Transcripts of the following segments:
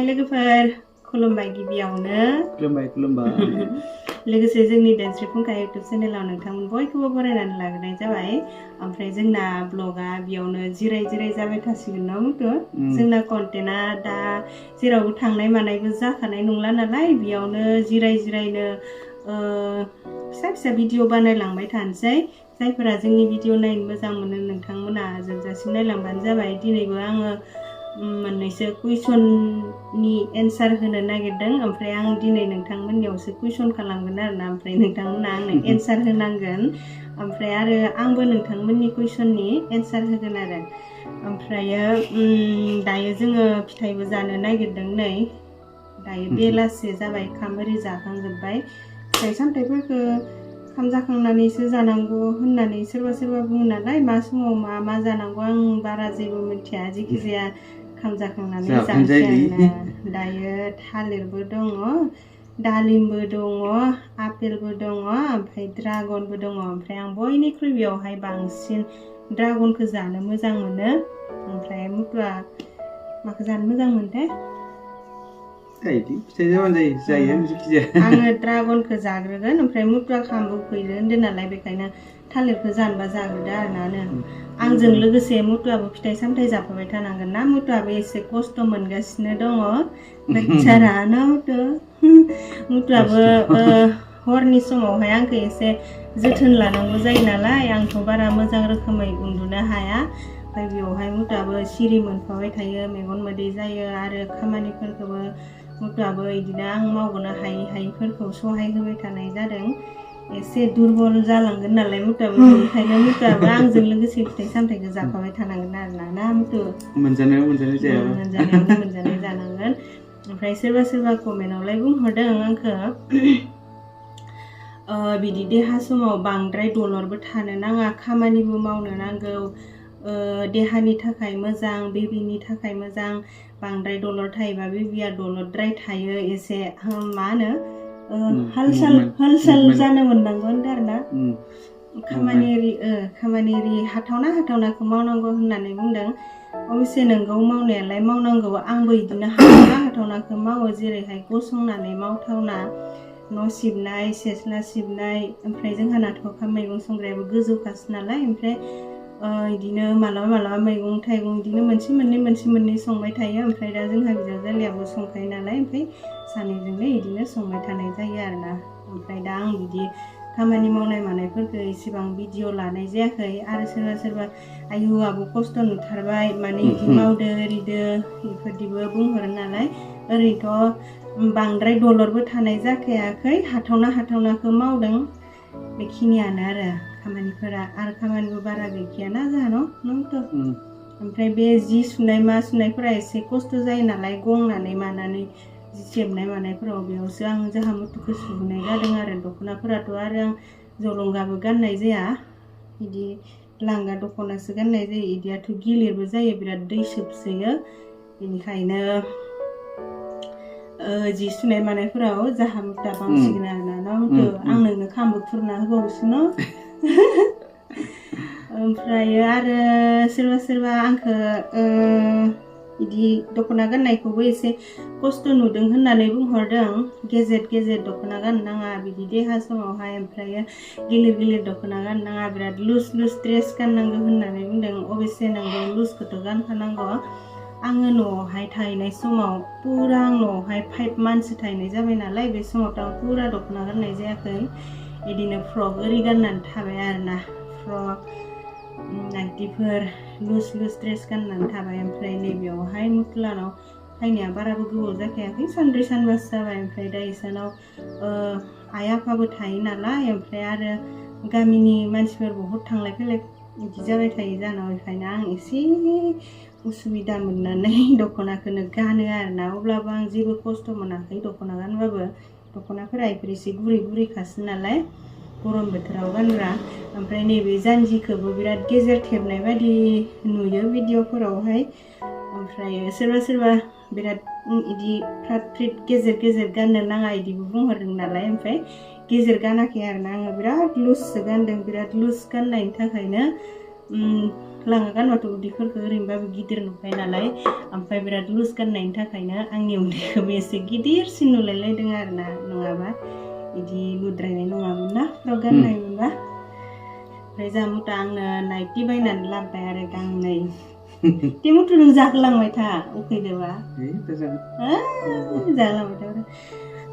लोगोफोर खुलुमबाय गिबियावनो खुलुमबाय लोगोसे जोंनि धोनस्रिफुंखा YouTube चेनेलाव नोंथांमोन बयखौबो बरायनानै लाग्रोनाय जाबाय ओमफ्राय जोंना ब्लगा बेयावनो जिराय जाबाय थासिगोन ना मुथु जोंना कन्टेन्टआ दा जेरावबो थांनाय मानायबो जाखानाय नंला नालाय बेयावनो जिरायनो फिसा भिडिअ बानायलांबाय थानोसै जायफोरा जोंनि भिडिअ नायनो मोजां मोनो नोंथांमोना जोबजासिम नायलांबानो जाबाय दिनैबो आङो मोननैसो कुइसननि एन्सार होनो नागिरदों ओमफ्राय आं दिनै नोंथांमोननियावसो कुइसन खालामगोन आरोना ओमफ्राय नोंथांमोना आंनो एन्सार होनांगोन ओमफ्राय आरो आंबो नोंथांमोननि कुइसननि एन्सार होगोन आरो ओमफ्रायो दायो जोङो फिथाइबो जानो नागिरदों नै दायो बेलासे जाबाय ओंखाम ओरि जाखांजोब्बाय फिथाइ सामथाइफोरखौ ओंखाम जाखांनानैसो जानांगौ होननानै सोरबा बुङो नालाय मा समाव मा जानांगौ आं बारा जेबो मिथिया जेखि जाया ओंखाम जाखांनानै जानोसै आरोना दायो थालिरबो दङ दालिमबो दङ आपेलबो दङ ओमफ्राय ड्रागनबो दङ ओमफ्राय आं बयनिख्रुइ बेयावहाय बांसिन ड्रागनखौ जानो मोजां मोनो ओमफ्राय मुथुआ माखौ जानो मोजां मोनथाय फिथाइ जाबानो जायो जेखि जाया आङो ड्रागनखौ जाग्रोगोन ओमफ्राय मुथुआ खामबो फैनो होन्दों नालाय बेखायनो थालिरखौ जानोबा जाग्रोदो आरोना आंजों लोगोसे मुथुआबो फिथाइ सामथाइ जाफाबाय थानांगोन ना मुथुआबो एसे खस्थ' मोनगासिनो दङ बेचारा ना मुथुआबो हरनि समावहाय आंखौ एसे जोथोन लानांगौ जायो नालाय आंथ' बारा मोजां रोखोमै उन्दुनो हाया ओमफ्राय बेवहाय मुथुआबो सिरि मोनफाबाय थायो मेगन मोदै जायो आरो खामानिफोरखौबो मुथुआबो बिदिनो आं मावबोनो हायैफोरखौ सहाय होबाय थानाय जादों एसे दुरबल जालांगोन नालाय मुथुआबो बेनिखायनो मुथुआबो आंजों लोगोसे फिथाइ सामथाइखौ जाफाबाय थानांगोन आरोना ना मुथु मोनजानाय जाया मोनजानाय जानांगोन ओमफ्राय सोरबा कमेन्टआवलाय बुंहरदों आंखौ बिदि देहा समाव बांद्राय दलरबो थानो नाङा खामानिबो मावनो नांगौ देहानि थाखाय मोजां बेबिनि थाखाय मोजां बांद्राय दलर थायोबा बेबिया दलरद्राय थायो एसे मा होनो हाल साल जानो मोननांगौ होनदों आरोना खामानि हाथावनाखौ मावनांगौ होननानै बुंदों अबयसे नोंगौ मावनायालाय मावनांगौ आंबो बिदिनो हाथावनाखौ मावो जेरैहाय गसंनानै मावथावना न' सिबनाय सेस्ला सिबनाय ओमफ्राय जोंहानाथ' मैगं संग्रायाबो गोजौखासो नालाय ओमफ्राय बिदिनो मालाबा मैगं थाइगं बिदिनो मोनसे मोननै संबाय थायो ओमफ्राय दा जोंहा बिजावजालियाबो संखायो नालाय ओमफ्राय सानैजोंनो बिदिनो संबाय थानाय जायो आरोना ओमफ्राय दा आं बिदि खामानि मावनाय मानायफोरखौ एसेबां भिडिअ लानाय जायाखै आरो सोरबा आयु आबो खस्थ' नुथारबाय माने बिदि मावदो ओरिदो बेफोरदिबो बुंहरो नालाय ओरैनोथ' बांद्राय दलरबो थानाय जाखायाखै हाथावनाखौ मावदों बेखिनियानो आरो खामानिफोरा आरो खामानिबो बारा गैखायाना जाहानाव ओमफ्राय बे जि सुनाय मा सुनायफोरा एसे खस्थ' जायो नालाय गंनानै मानानै जि सेबनाय मानायफोराव बेयावसो आं जाहा मुथुखौ सुहोनाय जादों आरो दख'नाफोराथ' आरो आं जलंगाबो गाननाय जाया बिदि लांगा दख'नासो गाननाय जायो बिदियाथ' गिलिरबो जायो बिराद दै सोबसोयो बेनिखायनो जि सुनाय मानायफोराव जाहा मुथुआ बांसिगोन आरोना ना मुथु आं नोंनो खामबो खुरना होबावोसो न' ओमफ्रायो आरो सोरबा आंखौ बिदि दख'ना गाननायखौबो एसे खस्थ' नुदों होननानै बुंहरदों गेजेर दख'ना गाननो नाङा बिदि देहा समावहाय ओमफ्रायो गिलिर दख'ना गाननो नाङा बिराद लुज ड्रेस गाननांगौ होननानै बुंदों अबयसे नोंगौ लुजखौथ' गानखानांगौ आङो न'आवहाय थाहैनाय समाव पुरा आं न'आवहाय 5 मान्थसो थाहैनाय जाबाय नालाय बे समावथ' आं पुरा दख'ना गाननाय जायाखै बिदिनो फ्रक ओरि गाननानै थाबाय आरोना फ्रक नाइटिफोर लुज ड्रेस गाननानै थाबाय ओमफ्राय नैबेयावहाय मुथुलानाव फैनाया बाराबो गोबाव जाखायाखै सानब्रै सानबासो जाबाय ओमफ्राय दा इसानाव आइ आफाबो थायो नालाय ओमफ्राय आरो गामिनि मानसिफोर बहुद थांलाय फैलाय बिदि जाबाय थायो जानाव बेखायनो आं एसे उसुबिदा मोननानै दख'नाखौनो गानो आरोना अब्लाबो आं जेबो खस्थ' मोनाखै दख'ना गानबाबो दख'नाफोरा बेफोर एसे गुरैखासो नालाय गरम बोथोराव गानग्रा ओमफ्राय नैबे जानजिखौबो बिराद गेजेर थेबनाय बायदि नुयो भिडिअफोरावहाय ओमफ्राय सोरबा बिराद बिदि फ्रात फ्रिट गेजेर गाननो नाङा बिदिबो बुंहरदों नालाय ओमफ्राय गेजेर गानाखै आरोना आङो बिराद लुजसो गानदों बिराद लुज गाननायनि थाखायनो लाङा गानबाथ' उदैफोरखौ ओरैनोबाबो गिदिर नुखायो नालाय ओमफ्राय बिराद लुज गाननायनि थाखायनो आंनि उदैखौबो एसे गिदिरसिन नुलायलायदों आरोना नङाबा बिदि नुद्रायनाय नङामोन ना फ्राव गाननाय मोनबा ओमफ्राय जा मुथा आंनो नाइटि बायनानै लाबोबाय आरो गांनै टिमुथ' नों जागलांबाय था उखैदोबा जागलांबाय था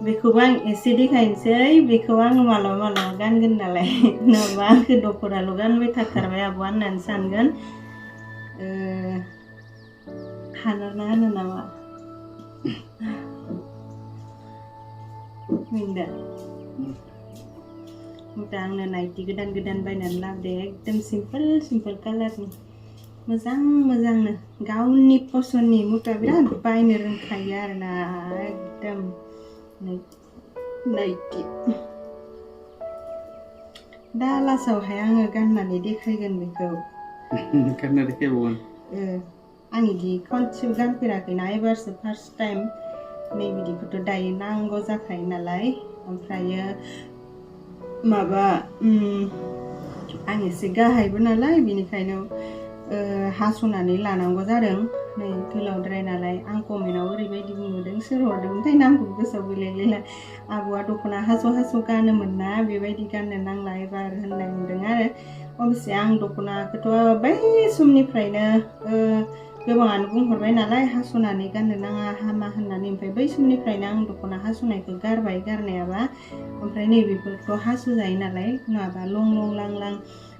बेखौबो आं एसे देखायनोसै बेखौ आङो मालाबा मालाबा गानगोन नालाय नङाबा आंखौ दख'राल' गानबाय थाथारबाय आब'आ होननानै सानगोन हानाना होनो नामा मिनदा मुथा आंनो नाइटि गोदान गोदान बायनानै लाबोदे एकदम सिम्पोल कालारनि मोजां मोजांनो गावनि पसन्दनि मुथा बिराद बायनो रोंखायो आरोना एकदम नाइटि दा लासावहाय आङो गाननानै देखायगोन बेखौ गानना देखायबावगोन आं इदि खनसेबो गानफेराखैना एबारसो फार्स्ट टाइम नै बिदिखौथ' दायो नांगौ जाखायो नालाय ओमफ्रायो माबा आं एसे गाहायबो नालाय बिनिखायनो हास'नानै लानांगौ जादों नै गोलावद्राय नालाय आं कमेन्टआव ओरैबायदि बुंदों सोर हरदोंमोनथाय नामखौ गोसोआव गैलायला आब'आ दख'ना हास' गानोमोन ना बेबायदि गाननो नांला एबार होननाय मोनदों आरो अबसे आं दख'नाखौथ' बै समनिफ्रायनो गोबाङानो बुंहरबाय नालाय हास'नानै गाननो नाङा हामा होननानै ओमफ्राय बै समनिफ्रायनो आं दख'ना हास'नायखौ गारबाय गारनायाबा ओमफ्राय नैबेफोरखौ हास'जायो नालाय नङाबा लं लां लां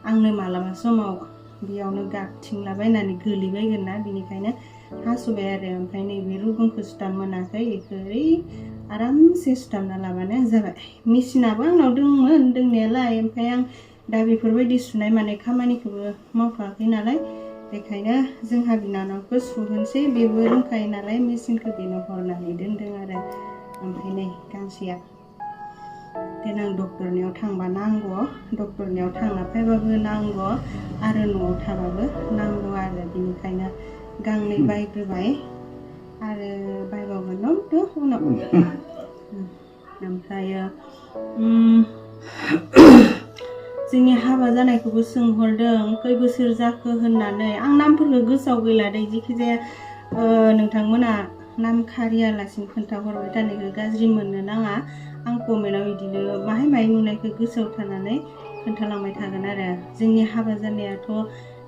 आंनो मालाबा समाव बेयावनो गाबथिंलाबायनानै गोलैबायगोन ना बिनिखायनो हास'बाय आरो ओमफ्राय नैबे रुगुंखौ सुथाब मोनाखै बेखौ ओरै आरामसे सुथाबना लाबानो जाबाय मेचिनाबो आंनाव दंमोन दंनायालाय ओमफ्राय आं दा बेफोरबायदि सुनाय मानाय खामानिखौबो मावथ'वाखै नालाय बेखायनो जोंहा बिनानावखौ सुहोनोसै बेबो रोंखायो नालाय मेचिनखौ बेनो हरनानै दोनदों आरो ओमफ्राय नै गांसेया देनां डक्टरनियाव थांबा नांगौ डक्टरनियाव थांना फैबाबो नांगौ आरो न'आव थाबाबो नांगौ आरो बिनिखायनो गांनै बायग्रोबाय आरो बायबावगोन न' उनाव ओमफ्रायो जोंनि हाबा जानायखौबो सोंहरदों खै बोसोर जाखो होननानै आं नामफोरखौ गोसोआव गैला दे जिखिजाया नोंथांमोना नाम खारियालासिनो खोन्थाहरबाय थानायखौ गाज्रि मोननो नाङा आं कमेन्टआव बिदिनो माहाय नुनायखौ गोसोआव थानानै खोन्थालांबाय थागोन आरो जोंनि हाबा जानायाथ'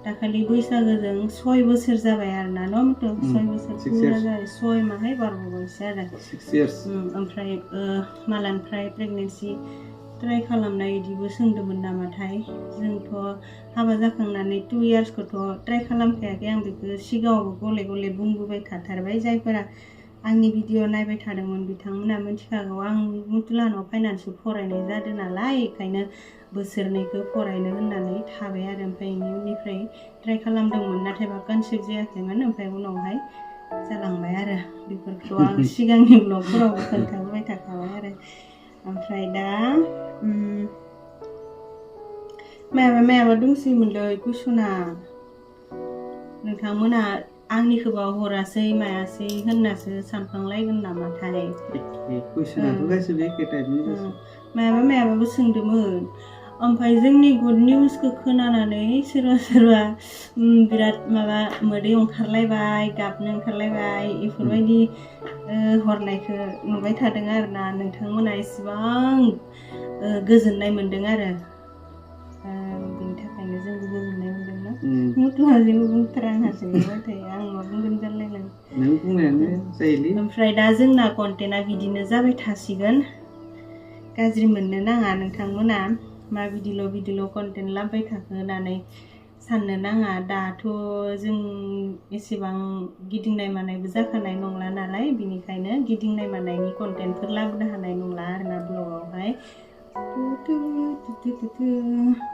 दाखालि बैसागोजों 6 बोसोर जाबाय आरोना न' 6 बोसोर फुरा जाबाय 6 माहाय बारबावबायसो आरो 6 years ओमफ्राय मालानिफ्राय प्रेगनेन्सि ट्राइ खालामनाय बिदिबो सोंदोंमोन नामाथाय जोंथ' हाबा जाखांनानै 2 yearsखौथ' ट्राइ खालामखायाखै आं बेखौ सिगाङावबो गले बुंबोबाय थाथारबाय जायफोरा आंनि भिडिअ नायबाय थादोंमोन बिथांमोना मिथिखागौ आं मुतुलानाव फाइनान्सखौ फरायनाय जादों नालाय बेखायनो बोसोरनैखौ फरायनो होननानै थाबाय आरो ओमफ्राय बेनि उननिफ्राय ट्राइ खालामदोंमोन नाथायबा कनसिभ जायाखैमोन ओमफ्राय उनावहाय जालांबाय आरो बेफोरखौ आं सिगांनि ब्लगफोरावबो खोन्थाबोबाय थाखाबाय आरो ओमफ्राय दा मायाबा दंसैमोनलै कुइसना नोंथांमोना आंनिखौबा हरासै मायासै होननासो सानफ्लांलायगोन नामाथाय कुइसनाथ' गासिबो एखे टाइपनि मायाबाबो सोंदोंमोन ओमफ्राय जोंनि गुड निउसखौ खोनानानै सोरबा बिराद माबा मोदै ओंखारलायबाय गाबनो ओंखारलायबाय बेफोरबायदि हरनायखौ नुबाय थादों आरोना नोंथांमोना एसेबां गोजोननाय मोन्दों आरो बेनि थाखायनो जोंबो गोजोननाय मोन्दोंना मुथुआ जेबो बुंथारा आंहासो बेबायदि आं मा बुंगोन जालायलाङो नों बुंनायानो जायोलै ओमफ्राय दा जोंना कन्टेन्टआ बिदिनो जाबाय थासिगोन गाज्रि मोननो नाङा नोंथांमोना मा बिदिल' कन्टेन्ट लाबोबाय थाखो होननानै साननो नाङा दाथ' जों एसेबां गिदिंनाय मानायबो जाखानाय नंला नालाय बिनिखायनो गिदिंनाय मानायनि कन्टेन्टफोर लाबोनो हानाय नंला आरोना ब्लगावहाय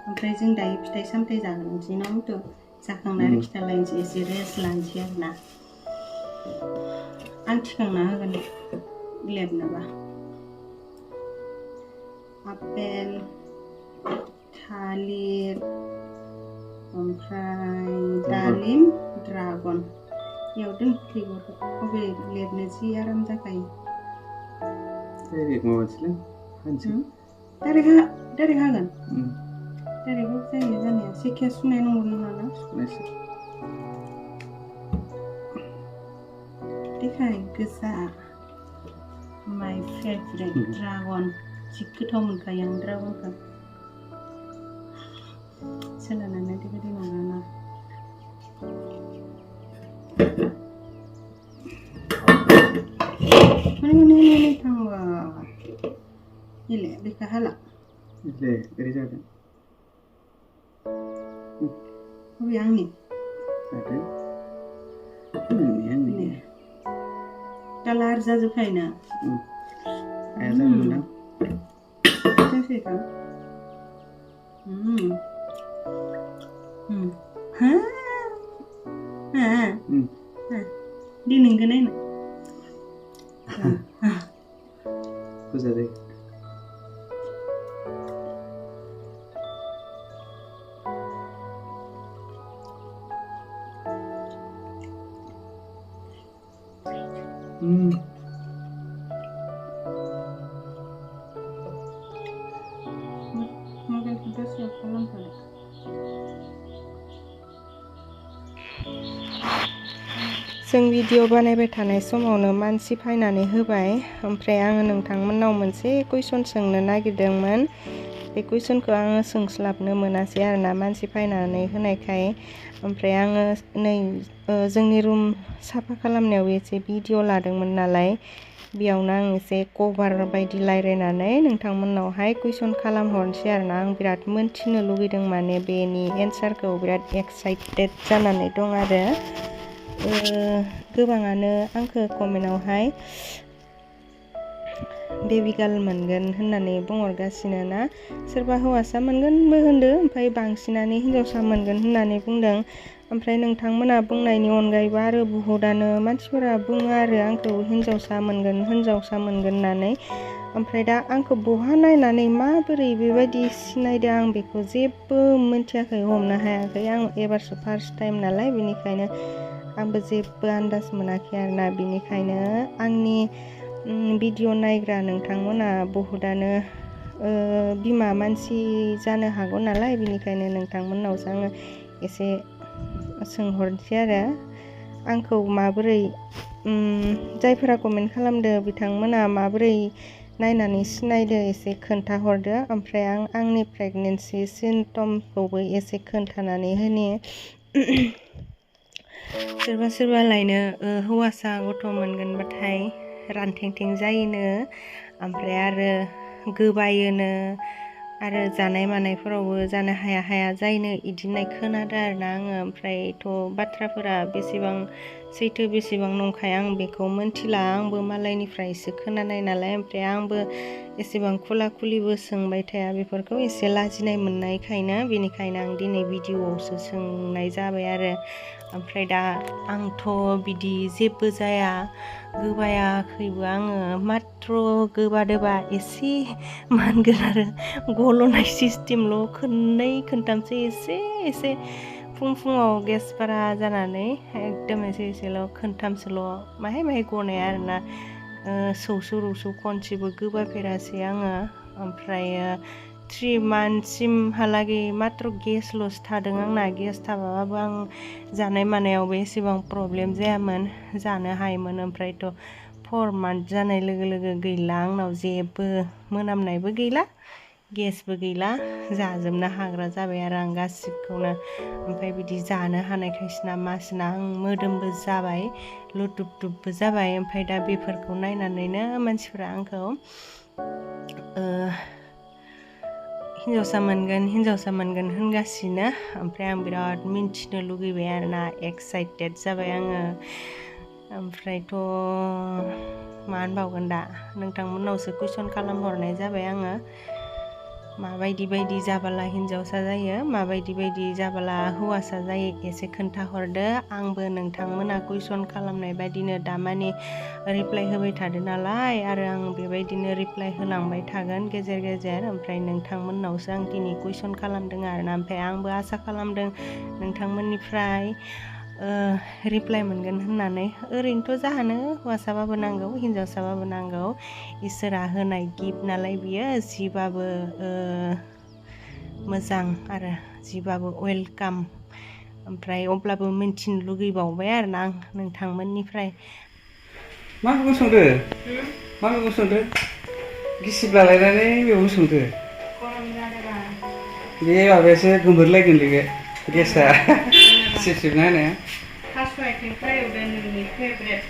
ओमफ्राय जों दायो फिथाइ सामथाइ जाग्रोनोसै ना जाखांनानै खिथालायनोसै एसे रेस्ट लानोसै आरोना आं थिखांना होगोन लेबनोबा आपेल थालिर ओमफ्राय दालिम ड्रागन बेयाव दोनफैगोन अबे लेबनो जि आराम जाखायो डाइरेक्ट माबासैलै हानसै डाइरेक्ट हागोन डाइरेक्ट जायो जानाया सेखिया सुनाय नांगौ नङा ना सुनायसो देखाय गोजा माय फेभरेट ड्रागन जि गोथाव मोनखायो आं ड्रागनखौ सोलानानै बेबायदि नङाना Ini tambah. Ile bika hala. Ile dari jaga. Yang ni. Ada. Yang ni. Kalar zazu kaina. Ayah zazu mana? Kasi ka. Ha. Di ningganin. Kuza deh. Mungkin kita siap kalam kali. जों video बानायबाय थानाय समावनो मानसि फैनानै होबाय ओमफ्राय आङो नोंथांमोननाव मोनसे कुइसन सोंनो नागिरदोंमोन बे कुइसनखौ आङो सोंस्लाबनो मोनासै आरोना मानसि फैनानै होनायखाय ओमफ्राय आङो नै जोंनि रुम साफा खालामनायाव एसे भिडिअ लादोंमोन नालाय बेयावनो आं एसे कभार बायदि रायलायनानै नोंथांमोननावहाय कुइसन खालामहरनोसै आरोना आं बिराद मोनथिनो लुगैदों माने बेनि एन्सारखौ बिराद एक्साइटेड जानानै दं आरो गोबाङानो आंखौ कमेन्टआवहाय बेबी गार्ल मोनगोन होननानै बुंहरगासिनो ना सोरबा हौवासा मोनगोनबो होनदों ओमफ्राय बांसिनानो हिन्जावसा मोनगोन होननानै बुंदों ओमफ्राय नोंथांमोना बुंनायनि अनगायैबो आरो बुहुदानो मानसिफोरा बुङो आरो आंखौ हिन्जावसा मोनगोन होननानै ओमफ्राय दा आंखौ बहा नायनानै माबोरै बेबायदि सिनायदों आं बेखौ जेबो मोनथियाखै हमनो हायाखै आं एबारसो फार्स्ट टाइम नालाय बेनिखायनो आंबो जेबो आन्दाज मोनाखै आरोना बेनिखायनो आंनि भिडिअ नायग्रा नोंथांमोना बहुदानो बिमा मानसि जानो हागौ नालाय बेनिखायनो नोंथांमोननावसो आङो एसे सोंहरनोसै आरो आंखौ माबोरै जायफोरा कमेन्ट खालामदो बिथांमोना माबोरै नायनानै सिनायदो एसे खोन्थाहरदो ओमफ्राय आं आंनि प्रेगनेन्सि सिम्पटमखौबो एसे खोन्थानानै होनि सोरबा लायनो हौवासा गथ' मोनगोनबाथाय रानथेंथें जायोनो ओमफ्राय आरो गोबायोनो आरो जानाय मानायफोरावबो जानो हाया जायोनो इदि होननाय खोनादों आरोना आङो ओमफ्रायथ' बाथ्राफोरा बेसेबां सैथो बेसेबां नंखाय आं बेखौ मोनथिला आंबो मालायनिफ्रायसो खोनानाय नालाय ओमफ्राय आंबो एसेबां खुला खुलिबो सोंबाय थाया बेफोरखौ एसे लाजिनाय मोननायखायनो बेनिखायनो आं दिनै भिडिअआवसो सोंनाय जाबाय आरो ओमफ्राय दा आंथ' बिदि जेबो जाया गोबायाखैबो आङो माथ्र गोबादोबा एसे मानगोन आरो गल'नाय सिस्टेमल' खननै खनथामसो एसे फुङाव गेस बारा जानानै एकदम एसेल' खनथामसोल' माहाय गनाय आरोना सौसौ रौसौ खनसेबो गोबाफेरासै आङो ओमफ्राय 3 मान्थसिमहालागै माथ्र गेसल'सो थादों आंना गेस थाबाबो आं जानाय मानायावबो एसेबां प्रब्लेम जायामोन जानो हायोमोन ओमफ्रायथ' 4 मान्थ जानाय लोगो लोगो गैला आंनाव जेबो मोनामनायबो गैला गेसबो गैला जाजोबनो हाग्रा जाबाय आरो आं गासिबखौनो ओमफ्राय बिदि जानो हानायखायसोना मासोना आं मोदोमबो जाबाय लुथुब जाबाय ओमफ्राय दा बेफोरखौ नायनानैनो मानसिफोरा आंखौ हिन्जावसा मोनगोन होनगासिनो ओमफ्राय आं बिराद मिन्थिनो लुगैबाय आरोना एक्साइटेड जाबाय आङो ओमफ्रायथ' मा होनबावगोन दा नोंथांमोननावसो कुइसन खालामहरनाय जाबाय आङो माबायदि जाबाला हिन्जावसा जायो माबायदि जाबाला हौवासा जायो एसे खोन्थाहरदो आंबो नोंथांमोना कुइसन खालामनाय बायदिनो दामानि रिप्लाय होबाय थादो नालाय आरो आं बेबायदिनो रिप्लाय होलांबाय थागोन गेजेर ओमफ्राय नोंथांमोननावसो आं दिनै कुइसन खालामदों आरोना ओमफ्राय आंबो आसा खालामदों नोंथांमोननिफ्राय रिप्लाय मोनगोन होननानै ओरैनोथ' जाहानो हौवासाबाबो नांगौ हिन्जावसाबाबो नांगौ इसोरा होनाय गिफ्ट नालाय बियो जिबाबो मोजां आरो जिबाबो वेलकाम ओमफ्राय अब्लाबो मिन्थिनो लुगैबावबाय आरोना आं नोंथांमोननिफ्राय मा मैगं संदो मा मैगं संदो गिसिब लालायनानै मैगं संदो गरम जादोंबा बे माबायासो गोमोरलायगोनलै बे गेसा सिबसिबना होनाया थास' आथिं फ्राय एवदो नोंनि फेभरेट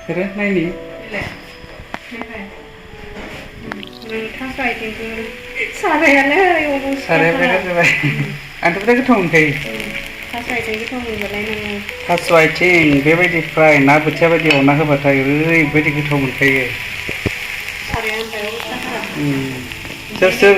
आरो नायनि थास' आथिंखौ सारायानो साराया बिराद जाबाय आंथ' बिराद गोथाव मोनखायो थास' आथिं गोथाव मोनबालाय नोङो थास' आथिं बेबायदि फ्राय ना बोथिया बायदि एवना होबाथाय ओरैबायदि गोथाव मोनखायो साराया ओमफ्राय सोर